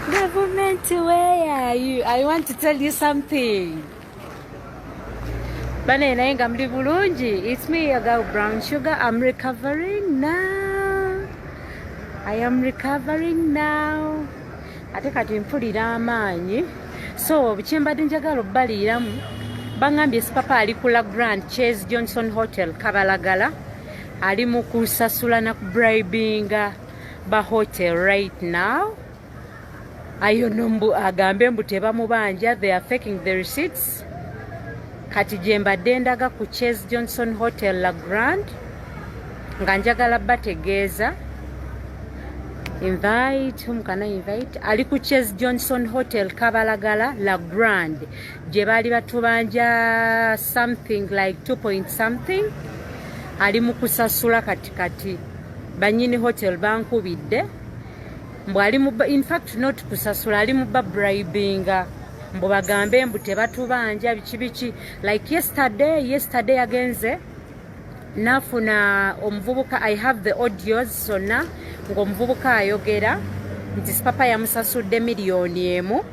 Government, where are you? I want to tell you something. Bane, naye nga muli bulungi. It's me, your girl Brown Sugar. I'm recovering now. I am recovering now. Ate kati mpulira amaanyi. So, kyembadde njagala obbaliiramu, baŋŋambye Sipapa ali ku La Grand Chase Johnson Hotel Kabalagala. Ali mu kusasula na kubribinga ba hotel right now. Ayo mbu agambe mbu tebamubanja, they are faking the receipts. Kati gye mbadde ndaga ku Chase Johnson Hotel La Grand, nga njagala bategeeza. Invite whom can I invite? Ali ku Chase Johnson Hotel Kabalagala, La Grand, gye baali batubanja something like 2 point something. Ali mu kusasula kati. Kati banyini hotel bankubidde mbu ali mu, in fact not kusasula, ali mu babribinga mbu bagambe mbu tebatubanja, biki biki. Like yesterday yagenze nafuna omuvubuka. I have the audios zonna ng'omuvubuka ayogera nti Sipapa yamusasudde 1 million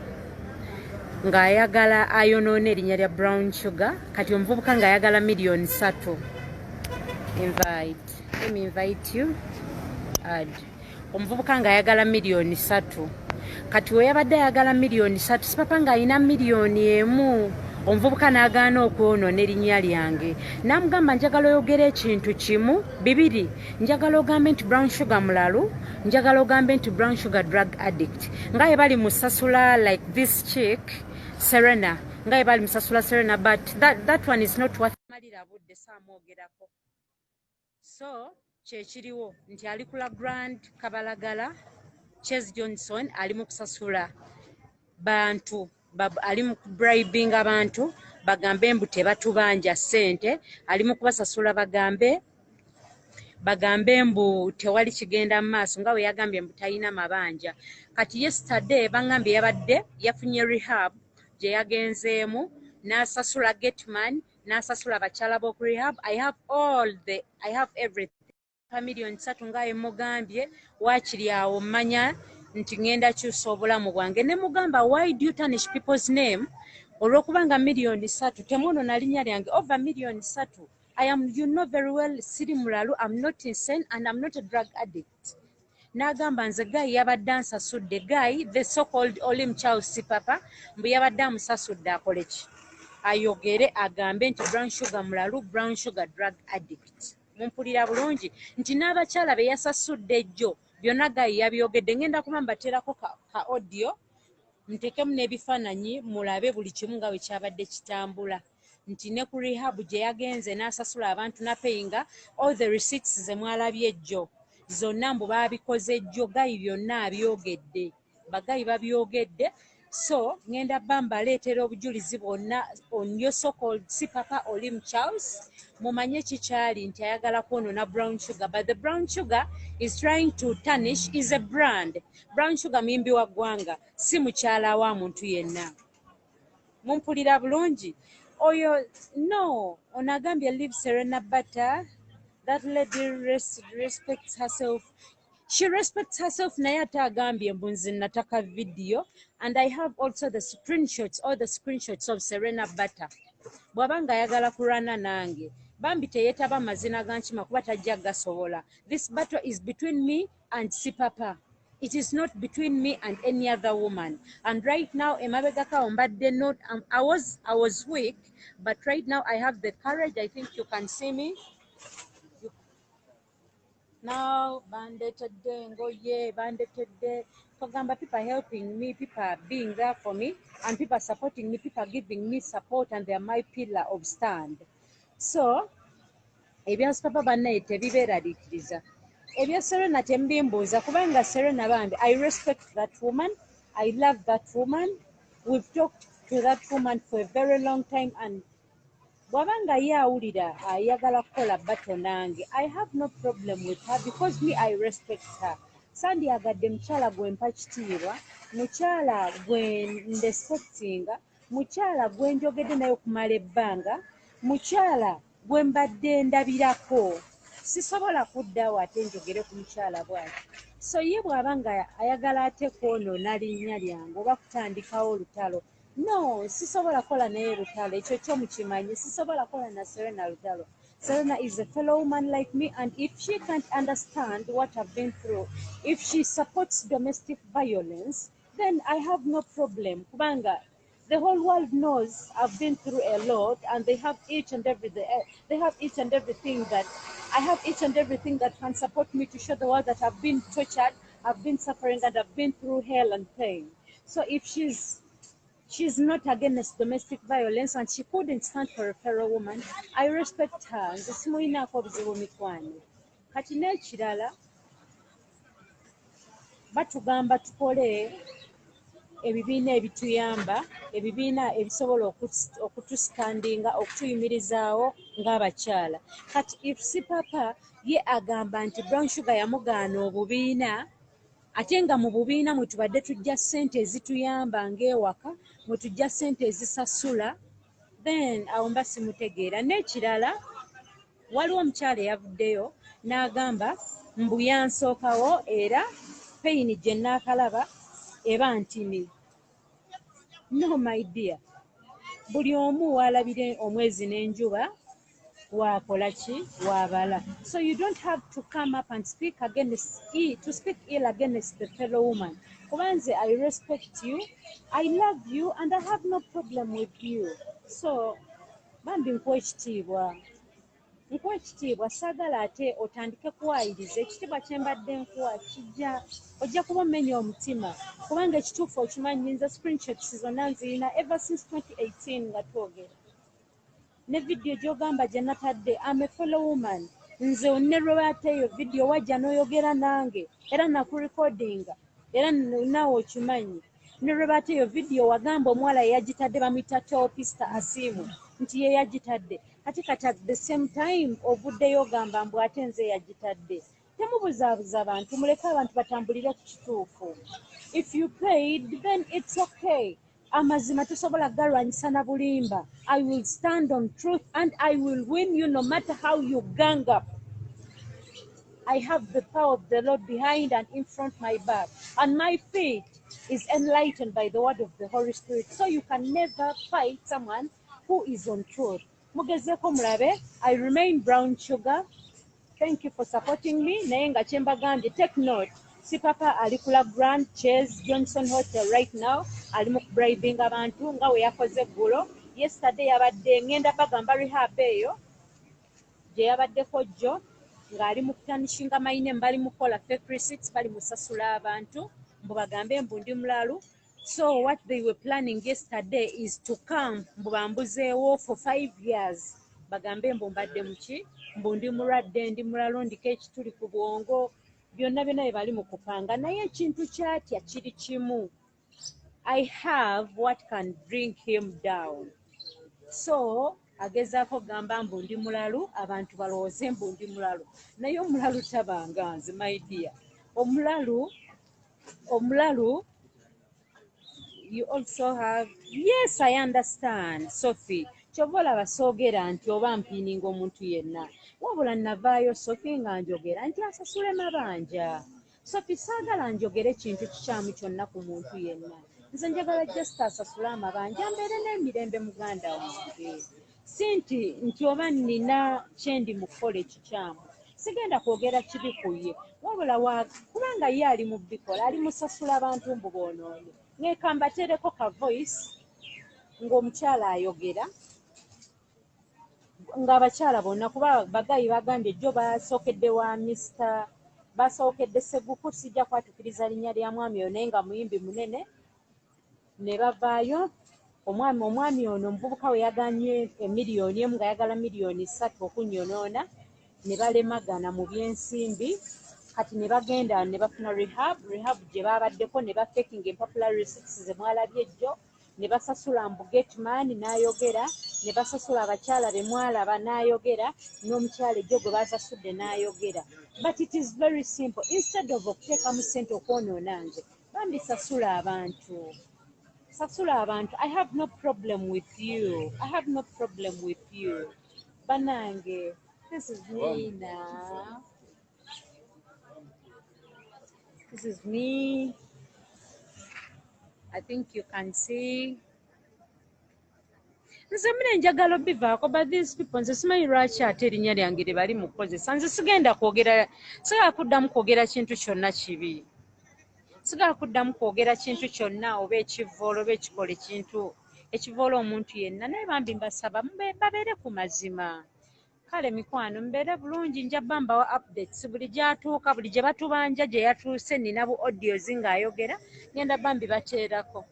ng'ayagala ayonoona erinnya lya Brown Sugar. Kati omuvubuka ng'ayagala 3 million. Invite, let me invite you. Add. Omuvubuka ng'ayagala 3 million. Kati we yabadde ayagala 3 million, Sipapa ng'alina 1 million. Omuvubuka n'agaana okwonoona erinnya lyange, n'amugamba, "Njagala oyogera ekintu kimu, bibiri. Njagala ogambe nti Brown Sugar mulalu, njagala ogambe nti Brown Sugar drug addict." Nga ye bali musasula, like this chick Serena, nga ye bali musasula Serena, but that one is not worth malira budde saamwogerako. So kyekiriwo nti ali ku La Grand Kabalagala Chase Johnson, ali mu kusasula bantu, ali mu kubribing abantu bagambe mbu tebatubanja ssente. Ali mu kubasasula bagambe mbu tewali kigenda mu maaso, nga bwe yagambye mbu talina mabanja. Kati yesterday baŋŋambye yabadde yafunye rehab gye yagenzeemu, n'asasula gateman, n'asasula abakyala b'oku rehab. I have everything. 3 million nga emugambye waakiri awo mmanya nti ŋŋenda kyusa obulamu bwange. Ne mugamba, "Why do you tarnish people's name olw'okubanga 3 million? Temwonoona linnya lyange over 3 million. I am, you know very well, siri mulalu. I'm not insane and I'm not a drug addict." N'agamba, "Nze guy yabadde ansasudde." Guy, the so called Olim Charles Sipapa, mbu yabadde amusasudde akole ki? Ayogere agambe nti Brown Sugar mulalu, Brown Sugar drug addict. Mumpulira bulungi nti n'abakyala be yasasudde ejjo byonna guy yabyogedde. Ngenda kuba mbateerako ka audio, ntekemu n'ebifaananyi, mulabe buli kimu nga bwe kyabadde kitambula, nti ne ku rehab gye yagenze n'asasula abantu napayinga all the receipts ze mwalabye ejjo zonna, mbu baabikoze ejjo. Guy byonna abyogedde, ba guy babyogedde. So ŋŋenda bba mbaleetera obujulizi bwonna on your so called Sipapa Olim Charles, mumanye kikyali nti ayagala kwonoona Brown Sugar. But the Brown Sugar is trying to tarnish is a brand. Brown Sugar muyimbi wa ggwanga, si mukyala wa muntu yenna. Mumpulira bulungi? Oyo no ono agambye, "Leave Serena Butter. That lady respects herself." She respects herself, naye ate agambye mbu nze nataka video, and I have also the screenshots, all the screenshots of Serena Butter. Bw'aba ng'ayagala kulwana nange, bambi teyeetaba mazina ga nkima kuba tajja gasobola. This battle is between me and Sipapa. It is not between me and any other woman. And right now, emabegako mbadde not, I was weak, but right now I have the courage. I think you can see me now. Bandetedde engoye, bandetedde togamba. People are helping me, people are being there for me, and people are supporting me, people are giving me support, and they are my pillar of stand. So ebya Sipapa bannaye tebibeeraliikiriza. Ebya Serena temubimbuuza, kubanga Serena bambi, I respect that woman, I love that woman. We've talked to that woman for a very long time, and bw'aba nga ye awulira ayagala kukola battle nange, I have no problem with her because me, I respect her. Sandyagadde mukyala gwe mpa kitiibwa, mukyala gwe ndespectinga, mukyala gwe njogedde naye okumala ebbanga, mukyala gwe mbadde ndabirako. Sisobola kuddawo ate njogere ku mukyala bw'ati. So ye bw'aba nga ayagala ate kwonoona linnya lyange oba kutandikawo olutalo, no, sisobola kukola naye lutalo. Ekyo kyo mukimanyi, sisobola kukola na Serena lutalo. Serena is a fellow woman like me, and if she can't understand what I've been through, if she supports domestic violence, then I have no problem, kubanga the whole world knows I've been through a lot, and they have each and everything that I have, each and everything that can support me to show the world that I've been tortured, I've been suffering, and I've been through hell and pain. So if she's not against domestic violence and she couldn't stand for a fellow woman, I respect her. Nze simuyinaako obuzibu, mikwano. Kati n'ekirala, batugamba tukole ebibiina ebituyamba, ebibiina ebisobola okutusitandinga, okutuyimirizaawo ng'abakyala. Kati if Sipapa ye agamba nti Brown Sugar yamugaana obubiina, ate nga mu bubiina mwe tubadde tujja ssente ezituyamba ng'ewaka, mwe tujja ssente ezisasula, then awo mba simutegeera. N'ekirala, waliwo omukyala eyavuddeyo n'agamba mbu yansookawo, era pain gye naakalaba eba ntini. No, my dear, buli omu waalabire omwezi n'enjuba waakola ki, waabala. So you don't have to come up and speak against to speak ill against the fellow woman, kuba nze I respect you, I love you, and I have no problem with you. So bambi nkuwa ekitiibwa, nkuwa ekitiibwa. Saagala ate otandike kuwaayiriza ekitiibwa kye mbadde nkuwa. Kijja ojja kuba omenya omutima, kubanga ekituufu okimanyi. Nze screenshots zonna nzirina ever since 2018 nga twogera, ne vidiyo gy'ogamba gye natadde. Am a fellow woman. Nze ne lwe bateeyo vidiyo, wajja n'oyogera nange, era nakurekodinga, era naawe okimanyi. Ne lwe bateeyo vidiyo, wagamba omuwala yeyagitadde bamuyita Teopista Asiimu nti ye yagitadde. Kati at the same time ovuddeyo ogamba mbu ate nze yagitadde. Temubuzaabuza bantu, muleke abantu batambulire ku kituufu. If you paid, then it's okay. Amazima tosobola galwanyisa na bulimba. I will stand on truth and I will win you no matter how you gang up. I have the power of the Lord behind and in front my back, and my feet is enlightened by the word of the Holy Spirit. So you can never fight someone who is on truth. Mugezeeko mulabe. I remain Brown Sugar. Thank you for supporting me. Naye nga kye mbagambye, take note, Sipapa ali ku La Grand Chase Johnson Hotel right now, ali mu bribing abantu nga we yakoze eggulo. Yesterday yabadde, ngenda bagamba rehab eyo gye yabaddeko jjo, ng'ali mu kutarnishinga my name. Bali mukola fake receipts, bali musasula abantu mbu bagambe mbu ndi mulalu. So what they were planning yesterday is to come mbu bambuzeewo for 5 years, bagambe mbu mbadde muki, mbu ndi mulwadde, ndi mulalu, ndiko ekituli ku bwongo, byonna byonna bye bali mu kupanga. Naye ekintu kyatya kiri kimu: I have what can bring him down. So agezaako kugamba mbu ndi mulalu, abantu balowooze mbu ndi mulalu, naye omulalu tabanga nze, my dear. Omulalu, omulalu, you also have. Yes, I understand, Sophie. Kyova olaba soogera nti oba mpiininga omuntu yenna, wabula navaayo, Sophie, nga njogera nti asasule mabanja. Sophie, saagala njogere kintu kikyamu kyonna ku muntu yenna. Nze njagala just asasule amabanja, mbeere n'emirembe, muganda wange. Si nti oba nnina kyendi mu kukola ekikyamu, sigenda kwogera kibi ku ye, wabula kubanga ye ali mu bikola, ali musasula abantu mbu boonoonye. Ŋŋeka mbateereko ka voice ng'omukyala ayogera, ng'abakyala bonna, kuba bagayi bagambye jjo basookedde wa Mr, basookedde Seguku, sijja kwatukiriza linnya lya mwami oyo, naye nga muyimbi munene. Ne bavaayo, omwami ono omuvubuka we yaganye 1 million ng'ayagala 3 million okunyonoona, ne balemagana mu byensimbi. Kati ne bagenda ne bafuna rehab. Rehab gye babaddeko, ne bafakinga empapula, receipts ze mwalabye ejjo, ne basasula mbu gateman n'ayogera, ne basasula abakyala be mwalaba n'ayogera, n'omukyala ejjo gwe basasudde n'ayogera. But it is very simple: instead of okuteekamu ssente okwonoona nze, bambi sasula abantu, sasula abantu. I have no problem with you, I have no problem with you. Banange, this is Nina. This is me. I think you can see. Nze mune njagala obivaako, but these people, nze simanyi lwaki ate erinnya lyange lye bali mu kukozesa. Nze sigenda kwogera, sigala kuddamu kwogera kintu kyonna kibi, sigala kuddamu kwogera kintu kyonna oba ekivoola oba ekikola ekintu ekivoola omuntu yenna. Naye bambi mbasaba babeere ku mazima. Kale mikwano, mbeere bulungi. Nja bba mbawa updates buli gyatuuka, buli gye batubanja gye yatuuse. Nina bu audios ng'ayogera, ngenda bba mbibateerako.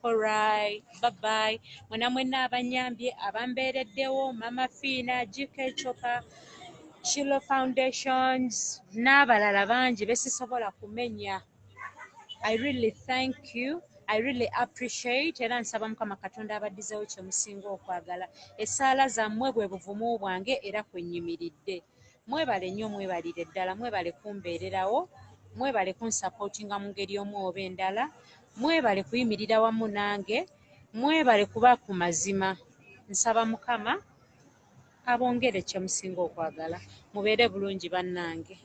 Alright, bye bye. Mwena mwenna abanyambye, abambeereddewo, Mama Fiina, GK Chopa, Shilo Foundations n'abalala bangi besisobola kumenya. I really thank you. I really appreciate, era nsaba Mukama Katonda abaddizeewo kye musinga okwagala. Essaala zammwe bwe buvumu bwange era kwe nnyimiridde. Mwebale nnyo, mwebalire ddala, mwebale kumbeererawo, mwebale kunsupportinga mu ngeri omu oba endala, mwebale kuyimirira wamu nange, mwebale kuba ku mazima. Nsaba Mukama abongere kye musinga okwagala. Mubeere bulungi bannange.